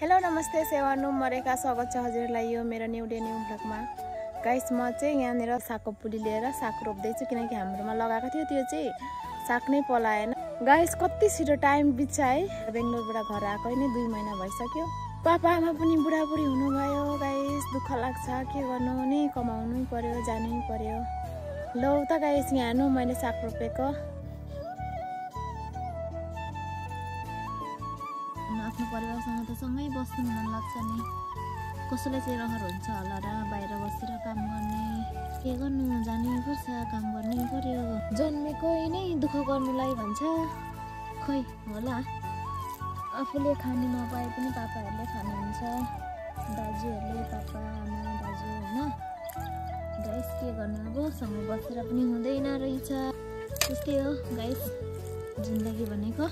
Hello नमस्ते सेवानु मरेका स्वागत छ हजुरलाई यो मेरो न्यू भ्लगमा। गाइस म चाहिँ यहाँनिर सागको पुली लिएर साग रोप्दै छु किनकि हाम्रोमा लगाएको थियो त्यो चाहिँ साग नै पलाएन। गाइस कति छिटो टाइम बित्छ है। बेंगलोरबाट घर आएको नि 2 महिना भइसक्यो। पापा आमा पनि बुढाबुढी हुनुभयो। गाइस दुःख लाग्छ, के गर्नु नि, कमाउनै पर्यो, जानै पर्यो। लौ त गाइस यहाँ नु मैले साग रोपेको। आफ्नो परिवारसँग त सँगै बस्नु मन लाग्छ नि। कसैलाई चाहिँ रहर हुन्छ होला र बाहिर बसेर काम गर्ने, के गर्नु, जानै पर्छ, काम गर्नै पर्यो। जन्मेकै नै दुःख गर्नुलाई भन्छ। खै होला आफूले खानु नपाए पनि पापाहरूले खानुहुन्छ, दाजुहरूले, पापा आमा दाजु होइन। गाइस के गर्नु, अब सँगै बसेर पनि हुँदैन रहेछ। त्यस्तै हो गाइस जिन्दगी भनेको।